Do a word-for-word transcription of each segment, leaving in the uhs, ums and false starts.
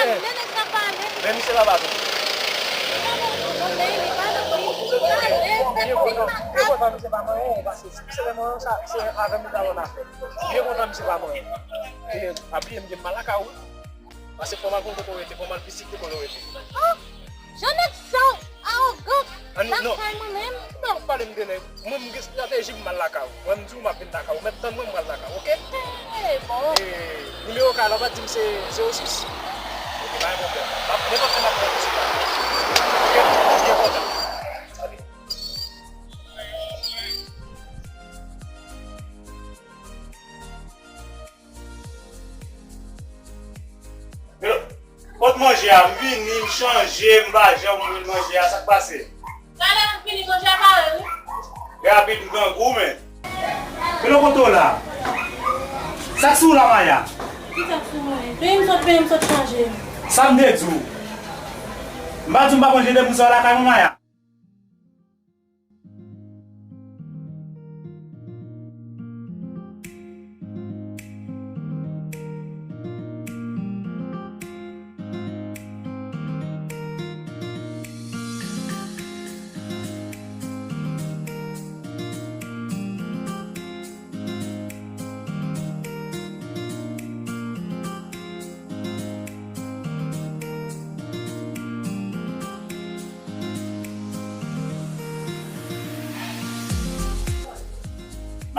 Men nèg la pale. Men misye pa pale. Li pa nan konprann, men li pa nan konprann. Li pale, se ti makak. Byen kontan misye pa manyen, paske si misye te manyen, sa, se avè m li ta wè n afè. Byen kontan misye pa manyen. E, pa bliye m gen mal lakay ou. Pase fò m al konn kote w rete, fò m al vizite kote w rete. Oh, jan nèg sa awogan. Lakay mwen menm. Ou pa pale m de nèg. Mwen, m gen estrateji pou m al lakay ou. Mwen, m di w m ap vin lakay ou. Mèt tann mwen, m pral lakay ou, oke? Hey, bon. E, nimewo kay la, w pa di m se zewo sis? Oke, pa gen pwoblèm. M ap, nenpòt lè m ap pran ou sou kay la. Oke? Byen kontan. Oke. Kot manje a? M vini, m chanje, m pa janm jwenn manje a, sa k pase? Talè m vini, manje a pare wi. Rapid, m grangou, men. Melo kote w la? Sa k sou w la, Maya? Ki sa k sou mwen? Peyi m sot, peyi m sot chanje. Sa m te di w? M pa di w m pa konn jete moun sa yo lakay mwen, Maya?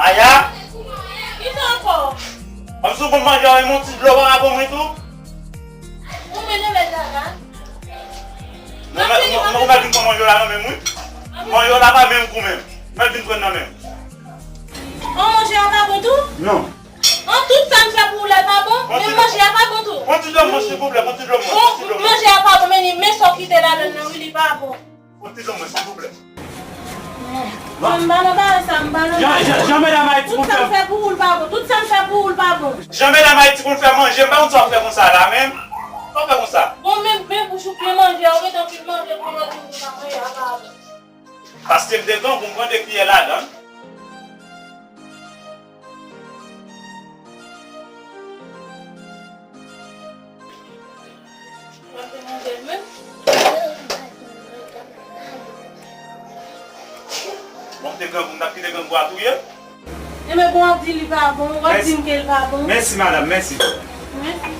Maya? Kisa ankò? Ban m sou bon manje a, yon ti dlo pa ka pou mwen tou? Ou mele lè la la. Mwen, mwen, mwen, mwen vin pran manje la nan men m, wi. Manje la pa menm gou menm. Mwen vin pran nan men m. An, manje a pa bon tou? Non. An, tout sa m fè pou ou la pa bon? Menm manje a pa bon tou? Pran ti dlo mwen, silvouplè, pran ti dlo mwen. Bon, manje a pa bon, men li, men sa w kite ladan l nan, wi, li pa bon. Pran ti dlo mwen, silvouplè. Mwen, m pa nan bagay sa, m pa nan bagay sa. Jan, jan, jan medam Ayiti konn fè. Tout sa m fè pou ou, l pa bon. Tout sa m fè pou ou, l pa bon. Jan medam Ayiti konn fè manje, m pa konn sa w ap fè konsa la, menm. Sa w ap fè konsa? Bon, men, men bouch ou plen manje a, ou gentan fin manje, kounye a w di m pa manje a pa bon. Paske m te grangou, m pran de kiyè ladan l. Bon, m te grangou, m t ap kite grangou a touye m. Enben, bon, w ap di li pa bon, w ap di m ke l pa bon. Mèsi, madanm, mèsi. Mèsi.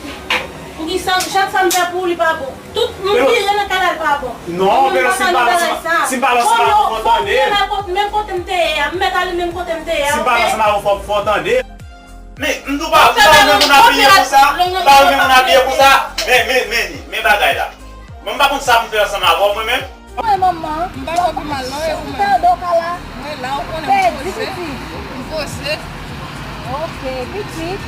Poukisa chak sa m fè pou ou, li pa bon? Tout moun ki rele nan kay la, li pa bon. Non, Melo, si m pa la, si m pa la, si m pa la, fò w tande. Fò m ale kot, menm kote m te ye a, m mèt ale menm kote m te ye a, oke? Si m pa la, si m pa la, fò, fò w tande. Men, m di w pa, m pa renmen moun abiye konsa. M pa renmen moun abiye konsa. Men, men, men, men bagay la. Mwen, m pa konn sa pou m fè ansanm avè w, mwen menm. Mwen, manman. M pa fè w pi mal, non, e ou menm? Tande w ka la. Mwen la, ou konnen m poze. M poze. Oke, pitit.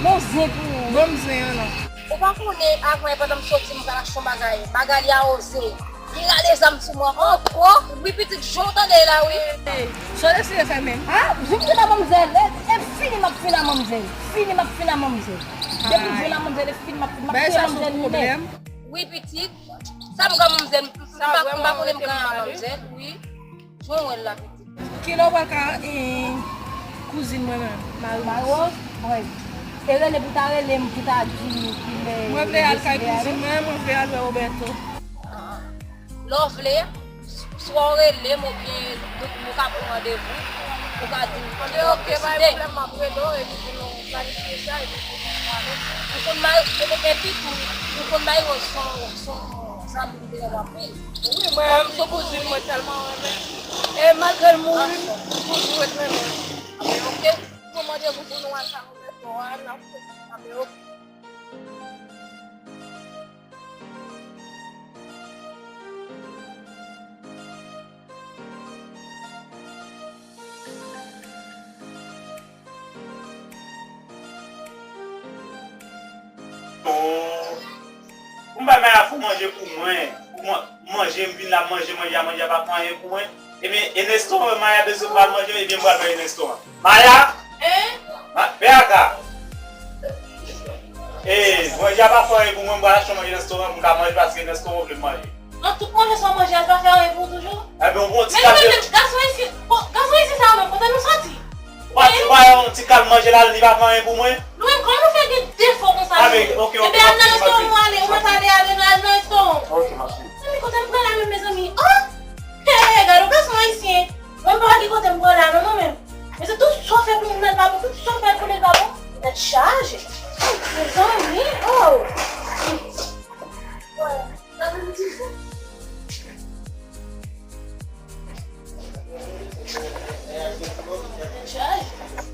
Bon zen pou ou. Bon zen an, non. Ou pa konnen, avan, pandan m soti, m pral achte yon bagay. Magali a oze. Li rale zam sou mwen ankò. Wi, pitit, jan w tande la, wi. Sa w deside fè menm? A, jouk di la, manmzèl. E, e fini, m ap fin a manmzèl. Fini, m ap fin a manmzèl. Depi m jwenn a manmzèl, e fini, m ap fin. M ap touye manmzèl nèt. Wi, pitit. Sa m gen manmzèl, m pa, m pa konnen m gen manmzèl, wi. Jwenn wè l la, pitit. Kilè w pral ka, eh, kouzin mwen menm, Marie Rose? Marie Rose, bon. E rele pou ta rele m, pou ta di m kilè. Mwen vle al kay kouzin mwen, mwen vle al wè Roberto. Lè w vle, swa w rele m oubyen nou, nou ka pran randevou, ou ka di m kilè w ap deside. Oke, pa gen pwoblèm, m ap rele w epi pou nou planifye sa epi pou nou pale. Ou konn bay, e, epi tou, ou konn bay Rose son, son zanmi m te renmen anpil. Wi, mwen menm, se kouzin mwen tèlman renmen. E malgre l mouri, m toujou ret renmen l. Anben, oke, pran randevou pou nou al sa Roberto a, n ap fè, anben, oke. Oh. Pou m bay Maya fè manje pou mwen. Pou mwen manje, m vin la, m manje, manje a, manje a pa fè anyen pou mwen. Ebyen, Ernesto, Maya bezwen pral manje, ebyen, m pral bay Ernesto a. Maya! Hein? Ma, Beata! E, manje a pa fè anyen pou mwen, m pral achte yon manje nan restoran pou m ka manje paske nan restoran vle m manje. An tout manje sa w manje a, l pa fè anyen pou ou toujou? Ebyen, yon bon ti kal. Men, men, men, gason isi, bon, gason isi sa yo menm, kote nou soti? Ou pa di, ou pa yon ti kal manje la, li pa fè anyen pou mwen? Nou menm, kòman nou fè gen defo konsa? Ebyen, al nan restoran w ale, ou mèt ale, ale, al nan restoran w. Ok, ma chérie. Mezanmi, kote m pran la menm, mezanmi? Oh! Hey, gade yon gason ayisyen. Mwen pa gen kote m pran la non, mwen menm. Mezanmi, tout sa w fè pou moun nan pa bon, tout sa w fè pou li pa bon. Tèt chaje. Mezanmi, oh!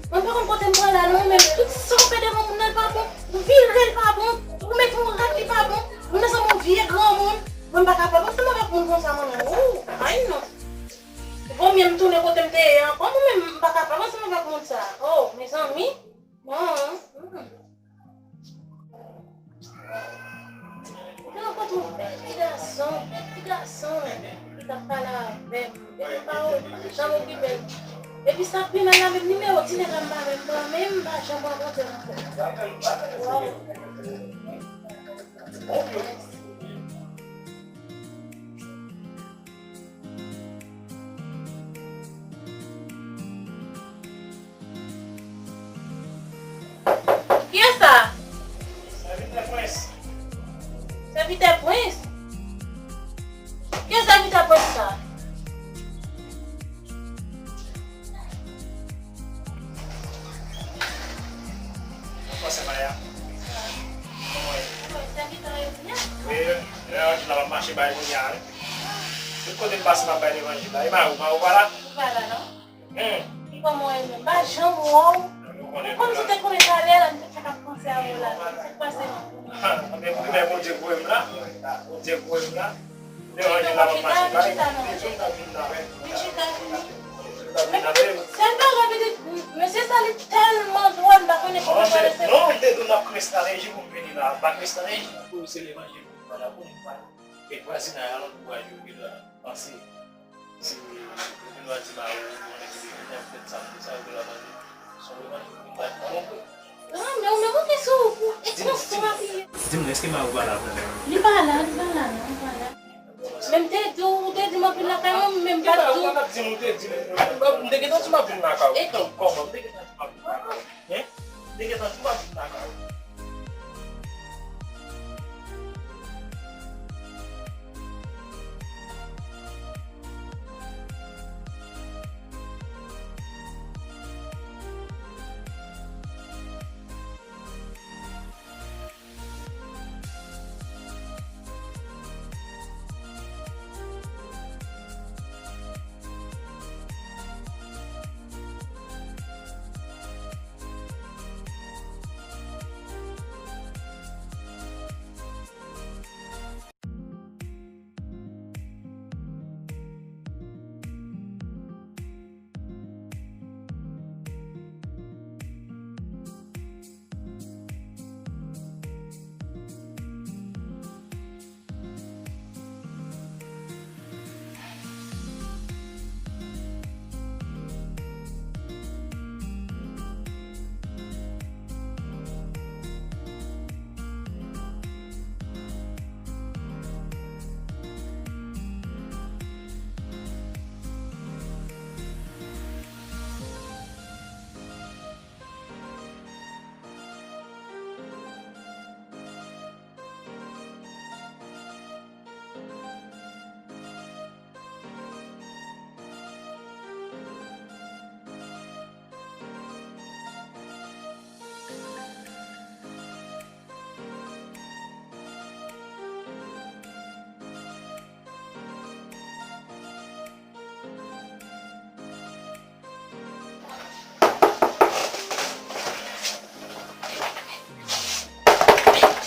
Mwen pa konn kote m pran la non, men tout sa w fè devan moun nan pa bon. Ou vire l pa bon. Ou mete yon rad li pa bon. Ou mezanmi yon vye granmoun. Mwen m pa kapab ansanm avèk moun konsa mwen menm. Ooh, ay non. Vo mye m tounen kote m te ye an. Kòm ou menm m pa kapab ansanm avèk moun sa. Oh, mezanmi. Bon, hmm. Mwen te rankontre yon bèl ti gason, ti gason, li t ap pale avè m. Epi m pa janm okipe l. Epi sa k pi mal la, menm nimewo ti nèg la m pa menm pran, men m pa janm rankontre l ankò. Waw. Kiyès sa? Sèvitè prens. Sèvitè prens? Kiyès sèvitè prens sa? Kòman se Maya? Kòman w ye? Wi, levanjil la m ap mache bay kounye a, wi. Tout kote m pase, m ap bay levanjil la. E mari w, mari w pa la? Li pa la, non. Hmm. Li kòman w ye menm? M pa janm wè w. Ou konn si w te konnen talè la, m te fèk ap panse a ou la. Sa k pase menm? Ha, anben, m renmen Bondye voye m la. Bondye voye m la. Devan je la, m ap mache bay. Vin chita non. Vin chita vini. Men sèl bagay pitit, mesye sa li tèlman dwòl, m pa konnen kòman pale se. Non, m te di w n ap krestalenji pou m vini la. M pa krestalenji pou se levanjil pou m pale, pou m pale. E vwazinay alantou a yo gentan panse. Si yo vin w a di mari w, ou konnen ki li vin ap fè sa, m fè sa, yo gentan panse. Se yon levanjil pou m pale. Non, men ou menm ou gen sou ou, e konsa w ap ye. Di m, èske mari w pa la vrèman? Li pa la, li pa la, non, li pa la. Men m te di w, ou te di m anpil lakay mwen, men m pa t di w. Ou pa t ap di m, ou te di m. M te gentan di m ap vin lakay ou. Kòman? M te gentan di m ap vin lakay ou. Hein? M te gentan di m ap vin lakay ou.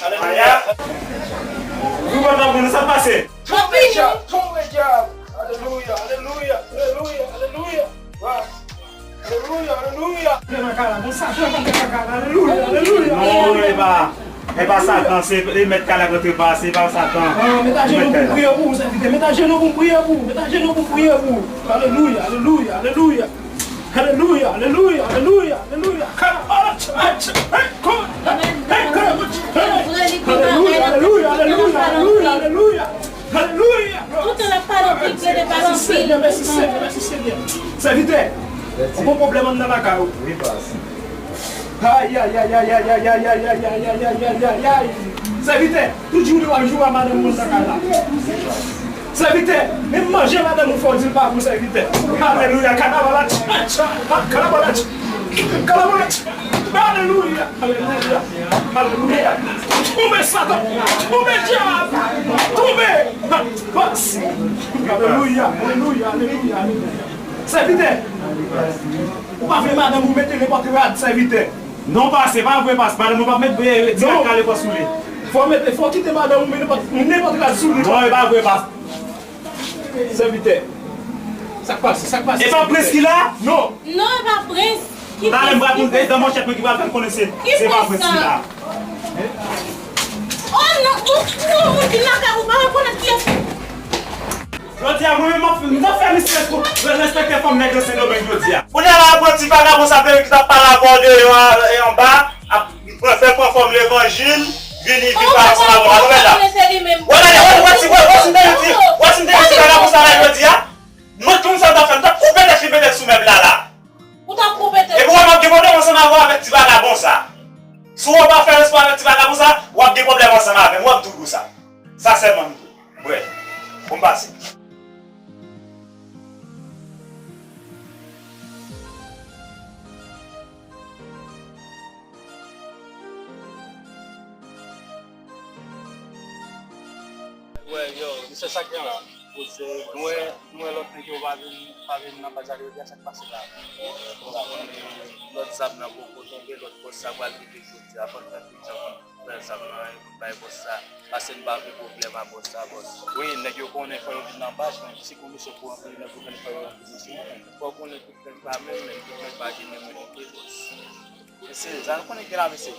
Alelouya. Ou kontan pou nou sa pase? Tonbe dyab, tonbe dyab. Alelouya, alelouya, alelouya, alelouya. Alelouya, alelouya. Alelouya, alelouya. Non, e pa, e pa Satan, se e mèt kay la k rantre pa, se pa Satan. Ah, met ajenou pou m priye pou ou, sèvitè. Met ajenou pou m priye pou ou. Met ajenou pou m priye pou ou. Alelouya, alelouya, alelouya. Alelouya, alelouya, alelouya, alelouya. Kara, ala, ch-, ch-, hey, come on. Hey, hey, kara, ch-, hey. Alelouya, alelouya, alelouya, alelouya, alelouya. Alelouya. Toutan l ap pale, ou pi plede pale anpil. Mèsi, Senyè, mèsi, Senyè, mèsi, Senyè. Sèvitè, ou gon pwoblèm anndan lakay ou. Wi, baz. Ay, ay, ay, ay. Sèvitè, tout jounen w ap joure a madanm moun nan kay la. Sèvitè, menm manje madanm ou fè w di l pa bon, sèvitè. Alelouya, kanabalatch, kanabalatch, kanabalatch. Alelouya, alelouya, alelouya. Tonbe Satan, tonbe dyab, tonbe. Alelouya, alelouya, alelouya, alelouya. Sèvitè, ou pa vle madanm ou mete nenpòt rad, sèvitè. Non, pas, se pa vre, pas. Madanm ou p ap met, eh, ti rad kale pa sou li. Fò mete, fò kite madanm ou mete nenpòt, nenpòt rad sou li. Non, e pa vre, pas. Sèvitè, sa k pase, sa k pase, sèvitè? E pa prens ki la? Non. Non, e pa prens. Talè m pral konn, e dan manchèt mwen ki pral fè l konnen se, se pa prens ki la. Oh non, ou, ou, ou moun ki lakay ou pa rekonèt kiyès ou. Jodi a, mwen menm, m ap, m t ap fè misye respekte fanm nèg nan Sendomeng jodi a. Kounye a la, pran ti vagabon sa ki t ap pale avè w deyò a, e anba, ap pran, fè pran fòm levanjil, vini, vin pale ansanm avè w. Gade la. Wè, gade, wè, wè, ti, wè, wè, ti, wè, ti, wè, ti, wè, ti vagabon sa la jodi a. Mwen, tout sa m t ap fè, m t ap koupe tèt li petèt sou mèb la, la. Ou t ap koupe tèt li? Epi, wè, m ap gen pwoblèm ansanm avè w avèk ti vagabon sa. Si w pa fè respè avèk ti vagabon sa, w ap gen pwoblèm ansanm avè m. W ap tou di w sa. Sa sèlman m di w. Wè. Bon, m pase. Wè, yo, misye sa k gen la. Poze, nou wè, nou wè lòt nèg yo pa vin, pa vin nan baz la jodi a, sa k pase la? Lòt zam nan poko tonbe, lòt bòs sa pral rive jodi a, fò n fè tout jan pou n fè zam nan, pou n bay bòs sa. Pase n pa vle pwoblèm a bòs sa, bòs. Wi, nèg yo konnen fò yo vin nan baz, men si kondisyon pou antre, nèg yo konnen fò yo antre, mesye. Fò w konnen tout nèg pa menm, men tout nèg pa gen menm règ ke bòs. Mesye, sa nou konnen gen la, mesye.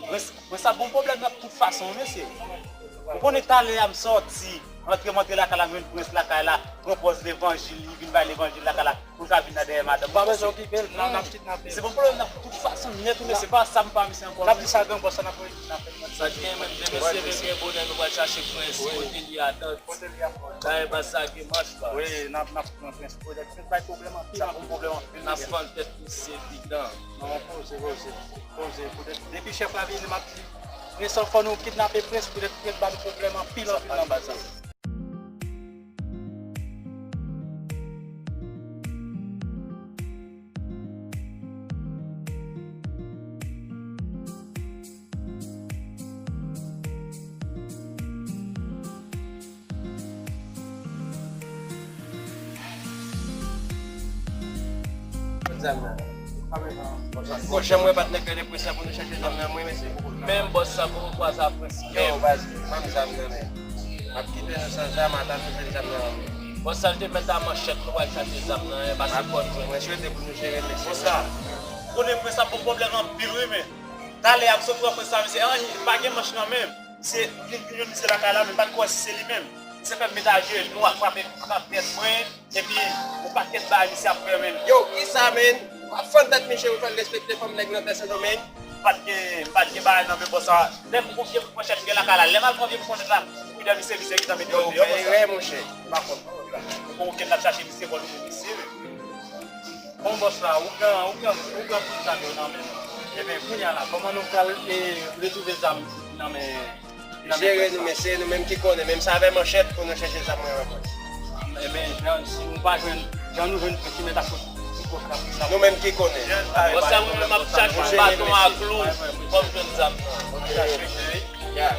Prens, prens ap bon pwoblèm nan tout fason, mesye. Ou konnen talè a m sòti, antre, m antre lakay la, m jwenn prens lakay la, pran pòz levanjil, li vin bay levanjil lakay la, pou l ka vin nan dèyè madanm. Ou pa bezwen okipe l, n ap, n ap kidnape l. Se bon pwoblèm nan tout fason nèt, mesye, pa sa m pa misye ankò. N ap di sa gran bòs la, n ap, n ap fè l. Sa gen, men, men mesye, men gen bonè, nou pral chache prens, kote li a, tande. Kote li a? Dayè baz sa gen manch, baz. Wi, n ap, n ap pran prens, prens bay pwoblèm anpil, anpil, pwoblèm anpil. N ap fann tèt misye vidan. Non, poze, poze, poze. Poutèt depi chèf la vini, m ap di, prens an, fò nou kidnape prens, poutèt prens ba nou pwoblèm anpil, anpil nan baz la. Zam nan. Ou janm wè patnè ke de prens la pou nou chache zam nan, mwen, mesye? Menm bòs sa poko kwaze a prens. Yo, baz, ban m zam nan, men. M ap kite nou san zam, ata nou jwenn zam nan. Bòs sa, l te mèt a manchèt, nou pral chache zam nan, e pa se kò nou jwenn. Mwen swete pou nou jere, mesye. Bòs sa, konnen prens ap bon pwoblèm anpil, wi, men. Talè a m sot wè prens sa, misye, anyen, pa gen manch nan men l. Misye vin, vin jwenn misye lakay la, men m pa t kwè si se li menm. Misye fè m met ajenou, ap frape, frape tèt mwen, epi yon pakèt bagay misye ap fè, men. Yo, kisa, men? W ap fann tèt misye, ou fè l respekte fanm nèg nan tè Sendomeng. M pa t gen, m pa t gen bagay nan men bòs sa. Lè m pran vye bout manchèt m gen lakay la, lè m al pran vye bout manchèt la, m kouri dèyè misye, misye gentan mete yo deyò, bòs sa. Ou fè erè, monchè. M pa konn. Ou konnen n ap chache misye, bò nou jwenn misye, men. Bon, bòs la, ou pran, ou pran, ou pran tout zam yo nan men nou. Ebyen, kounye a la, kòman nou pral, e, retwouve zam nan men, nan men bòs la? Jere nou, men se nou menm ki konnen, menm se avè manchèt pou nou chèche zam mwen wè mwen. Ebyen, jan, si nou pa jwenn, jan nou jwenn, ki mèt a sot sou kòs la, pou nou... Nou menm ki konnen. Bòs la, mwen menm ap chache yon baton a klou, fò m jwenn zam nan. Ok. Ya.